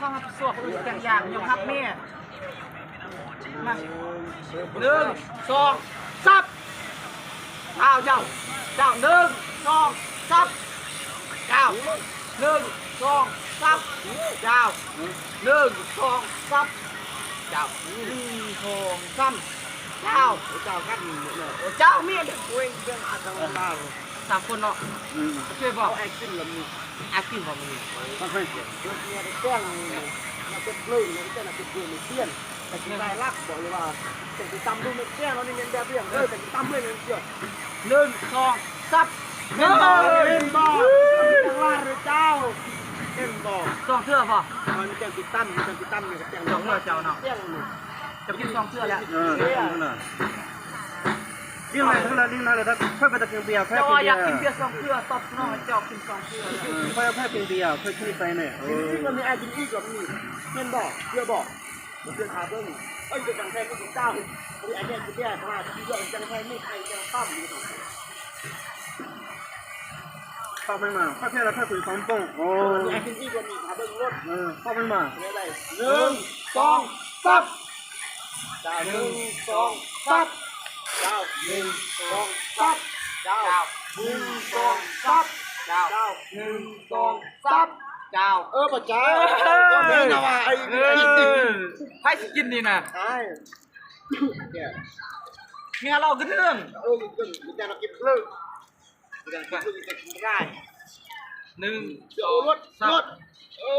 ເຂົ້າຮັບຜິດຊອບ ເອີ ແຕ່ງຢ່າງ ຍົກຮັບແມ່ ມາ ໜຶ່ງ ສອງ ສາມ ເຈົ້າ ເຈົ້າ ເຈົ້າ ໜຶ່ງ ສອງ ສາມ ເຈົ້າ ໜຶ່ງ ສອງ ສາມ ເຈົ້າ ໜຶ່ງ ສອງ ສາມ ເຈົ້າ ໜຶ່ງ ສອງ ສາມ ເຈົ້າ ເຈົ້າ ກັນ ເຈົ້າ ເມນ ໂອ້ຍ ເລື່ອງອາດຈະລາວ ສາມຄົນເນາະ ອືມ ໂອເຄບໍ່? ເອົາໄອຕິມລະມີ ອາກິນບໍ່ມື້ນີ້ ເຮັດເມຍໄປແຈ້ງ ມາເກັບເລີຍ ມາເກັບເລີຍ ມາເປັນເພື່ອນ ແຕ່ຊິໄດ້ລັກບໍ່ ຫຼືວ່າ ແຕ່ຊິຕຳດູແມ່ນແຈ້ງ ເຮົານີ້ແມ່ນແບບຫຍັງເດີ ແຕ່ຊິຕຳເລີຍແມ່ນເພື່ອນ ໜຶ່ງ ສອງ ສາມ ເຫັນບໍ່ ເຫັນບໍ່ ເຈົ້າ ເຫັນບໍ່ ສອງເທື່ອບໍ່ ເອີ ແຕ່ຊິຕຳ ແຕ່ຊິຕຳ ແຕ່ສອງເທື່ອເຈົ້າເນາະ ແຈ້ງ ເຈົ້າກິນສອງເທື່ອແລ້ວ ເອີ ກິນຫຼາຍເທື່ອ ກິນຫຼາຍເທື່ອ ຄ່ອຍໄປຕະກິນເບຍ ແພ້ກິນເບຍ ຢາກກິນເບຍສອງເທື່ອ ຕອບສະໜອງໃຫ້ເຈົ້າກິນສອງເທື່ອ ເອີ ຄ່ອຍແພ້ກິນເບຍ ຄ່ອຍກິນໄປແນ່ ເອີ ກິນອີກ ມັນມີອາກິນອີກ ແບບນີ້ ແມ່ນບໍ່ ເຊື່ອບໍ່ ເຊື່ອ ຖ້າເບິ່ງ ເອີຍ ເປັນຈັ່ງແທ້ຄືເຈົ້າ ອັນນີ້ ອັນນີ້ ຄືແບບວ່າ ຄືຈັ່ງແທ້ ມີໄຂ່ ຈັ່ງປ້ຳຢູ່ ປາບມັນມາ ປາບແທ້ລະ ຖ້າຖືສອງໂປ້ງ ໂອ້ ອັນນີ້ ອັນນີ້ ຄືແບບນີ້ ຖ້າເບິ່ງລົດ ເອີ ປາບມັນມາ ໜຶ່ງ ສອງ ສາມ ເຈົ້າ ໜຶ່ງ ສອງ ສາມ ເຈົ້າ ໜຶ່ງ ສອງ ສາມ ເຈົ້າ ໜຶ່ງ ສອງ ສາມ ເຈົ້າ ໜຶ່ງ ສອງ ສາມ ເຈົ້າ ເອີ ບໍ່ເຈົ້າ ເອີ ເອີ ແມ່ນວ່າ ໄອ້ ເອີ ໃຜຊິກິນນີ້ນະ ອ້າຍ ເມຍລາວກະເທີງ ເອີ ເອີ ເມຍລາວກິນເລີຍ ໜຶ່ງ ສອງ ສາມ ເອີ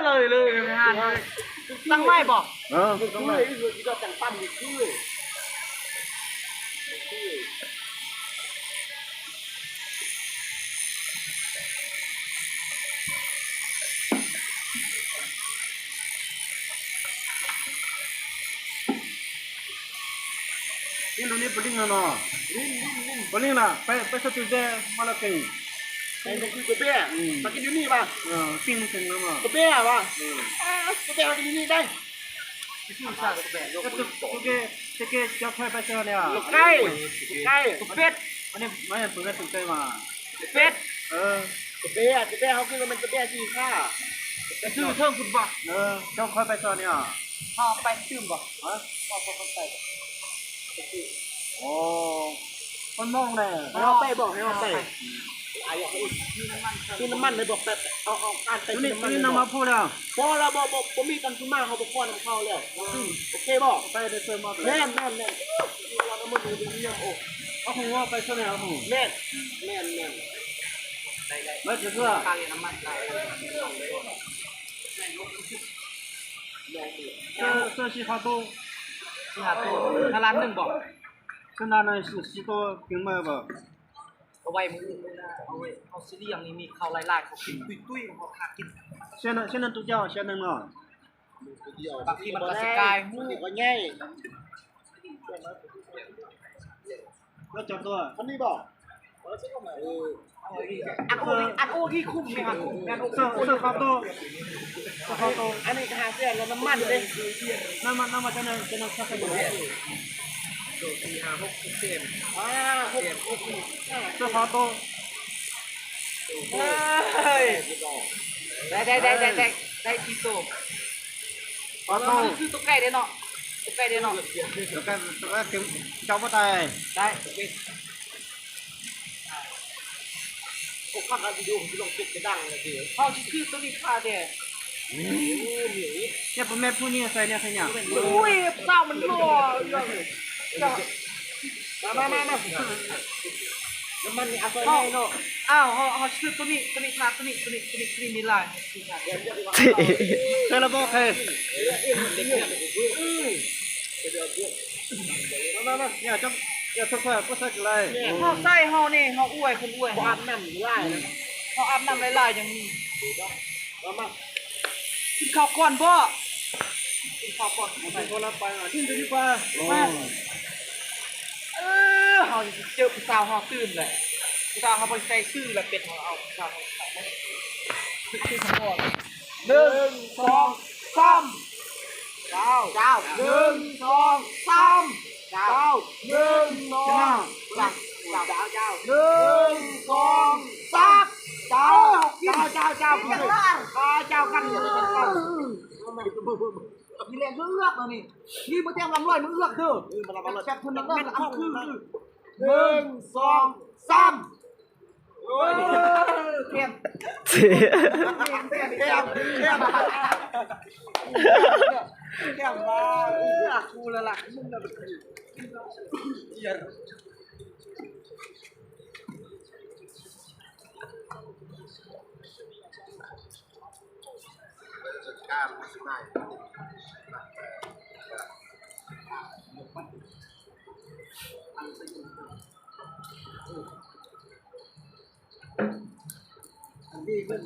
ເລີຍ ເລີຍ ທັງໄມ້ບໍ່ ເອີ ທັງໄມ້ ນີ້ ໂຕນີ້ປະລິງແລ້ວເນາະ ປະລິງລະ ໄປ ໄປສະຕູແບມາລະເກັງ ໄປສະຕູແບ ອືມ ມາກິນຢູ່ນີ້ຫວາ ເອີ ປີ້ງມັນເປັນແລ້ວເນາະ ແບຫວາ ເອີ ອາ ແບມາກິນຢູ່ນີ້ໄດ້ ໂຕເກ ໂຕເກ ເຈົ້າຄ່ອຍໄປເຊີນແລ້ວ ໂຕໄກ່ ໂຕໄກ່ ໂຕເປັດ ອັນນີ້ ມັນເປັນໂຕໄກ່ຫວາ ເປັດ ເອີ ກະເບ້ ກະເບ້ ເຮົາຄິດວ່າແມ່ນກະເບ້ສີຂາວ ໄປຊື້ເທິງພຸ້ນບໍ່ ເອີ ເຈົ້າຄ່ອຍໄປຊອຍນີ້ຫວາ ເຮົາໄປຕື່ມບໍ່ ຮະ ເຮົາໄປ ໄປ ໂອ້ ເພິ່ນມອງແດ່ ໃຫ້ເຮົາໄປບໍ່ ໃຫ້ເຮົາໄປ ຊື້ນ້ຳມັນໄດ້ບໍ່ ແປບ ເອົາ ເອົາ ການໄປຊື້ນ້ຳມັນ ນີ້ນຳມາພູແລ້ວ ພໍແລ້ວ ບໍ່ ບໍ່ ບໍ່ມີກັນສຸມາ ເຮົາບໍ່ພໍນຳເຂົາແລ້ວ ໂອເຄບໍ່ ໄປໄດ້ເຊີນມາ ແມ່ນ ແມ່ນ ແມ່ນ ເອົາຫູວ່າໄປຊະແນວຫູ ແມ່ນ ແມ່ນ ແມ່ນ ໄດ້ ໄດ້ ໄດ້ເທື່ອ ເສື້ອ ເສື້ອສີ່ຫ້າໂຕ ສີ່ຫ້າໂຕ ນາລານໜຶ່ງບໍ່ ຊະນະໜ້ອຍສີ່ໂຕ ກິນເໝິດບໍ່ ເອົາໄວ້ມື້ອື່ນນະ ເອົາໄວ້ ເຮົາຊິລ້ຽງນີ້ ມີເຂົ້າຫຼາຍໆ ເຂົາກິນຕຸ້ຍໆ ເຮົາຫາກິນ ເສື້ອ ເສື້ອນັ້ນໂຕດຽວ ເສື້ອໜຶ່ງເນາະ ບາງທີມັນກະຊິກາຍ ມັນກະໃຫຍ່ ແລ້ວຈັກໂຕ ອັນນີ້ບໍ່ ເອີ ອັນໂອນີ້ ອັນໂອທີ່ຄຸ້ມນີ້ຫະ ແມ່ນໂອ ເສື້ອ ເສື້ອຂາວໂຕ ເສື້ອຂາວໂຕ ອັນນີ້ກະຫ້າແສນ ແລ້ວນ້ຳມັນເດ້ ນ້ຳມັນ ນ້ຳມັນຈະນັ້ນ ຈະນັ້ນ ສີ່ຫ້າຫົກ ຫົກແສນ ອ່າ ຫົກ ຫົກ ເສື້ອຂາວໂຕ ເອີຍ ໄດ້ ໄດ້ ໄດ້ ໄດ້ ໄດ້ ໄດ້ສີ່ໂຕ ປາໂຕ ຊື້ໂຕໄກ່ເດ້ເນາະ ໂຕໄກ່ເດ້ເນາະ ໂຕໄກ່ ໂຕໄກ່ເຕັມ ເຈົ້າບໍ່ຕາຍ ໄດ້ ໂອເຄ ໂອ້ ຄັກ ວິດີໂອ ຊິລອງເກັບໄປດັງເລີຍ ເຮົາຊິຊື້ໂຕນີ້ຄ່າແທ້ ອືມ ນີ້ ເຈົ້າບໍ່ແມ່ນຜູ້ຍິງໃສ່ແນວໃສ່ຫຍັງ ໂອ້ຍ ສາວມັນຫຼໍ່ ມາ ມາ ມາ ມາ ນ້ຳມັນນີ້ອາໄສໃນເນາະ ອ້າວ ເຮົາ ເຮົາຊື້ໂຕນີ້ ໂຕນີ້ຄ່າ ໂຕນີ້ ໂຕນີ້ ໂຕນີ້ ໂຕນີ້ມີຫຼາຍ ໃສ່ລະບໍ່ ໃສ່ ມາ ມາ ມາ ຢ່າຈະ ຢ່າຈະໃສ່ ບໍ່ໃສ່ກະໄດ້ ເຮົາໃສ່ ເຮົານີ້ ເຮົາອວຍ ເພິ່ນອວຍ ເຮົາອາບນ້ຳຫຼາຍນະ ເຮົາອາບນ້ຳຫຼາຍໆ ຈັ່ງມີ ມາ ມາ ກິນເຂົ້າກ່ອນບໍ່ ກິນເຂົ້າກ່ອນ ກິນກ່ອນແລ້ວໄປ ກິນໄປດີກວ່າ ມາ ເອີ ເຈີຜູ້ສາວເຮົາຕື່ມແຫຼະ ຜູ້ສາວເຮົາບໍ່ໃສ່ຊື່ລະເປັດ ເຮົາເອົາຜູ້ສາວເຮົາໃສ່ ໜຶ່ງ ສອງ ສາມ ເຈົ້າ ເຈົ້າ ໜຶ່ງ ສອງ ສາມ ເຈົ້າ ໜຶ່ງ ສອງ ສາມ ເຈົ້າ ເຈົ້າ ໜຶ່ງ ສອງ ສາມ ເຈົ້າ ເຈົ້າ ເຈົ້າ ເຈົ້າ ເຈົ້າ ເຈົ້າ ເຈົ້າ ເຈົ້າ ເຈົ້າ ເຈົ້າ ເຈົ້າ ເຈົ້າ ເຈົ້າ ເຈົ້າ ນີ້ແຫຼະເງືອກເນາະນີ້ ນີ້ບໍ່ແຕ້ມລຳລອຍ ເງືອກເດີ ເອີ ມັນລຳລອຍ ແຊບເພິ່ນນຳເດີ ເອີ ໜຶ່ງ ສອງ ສາມ ໂອ້ຍ ແຄມ ແຄມ ແຄມ ແຄມ ແຄມ ກູລະລະ ມຶງລະ ອັນນີ້ເພິ່ນ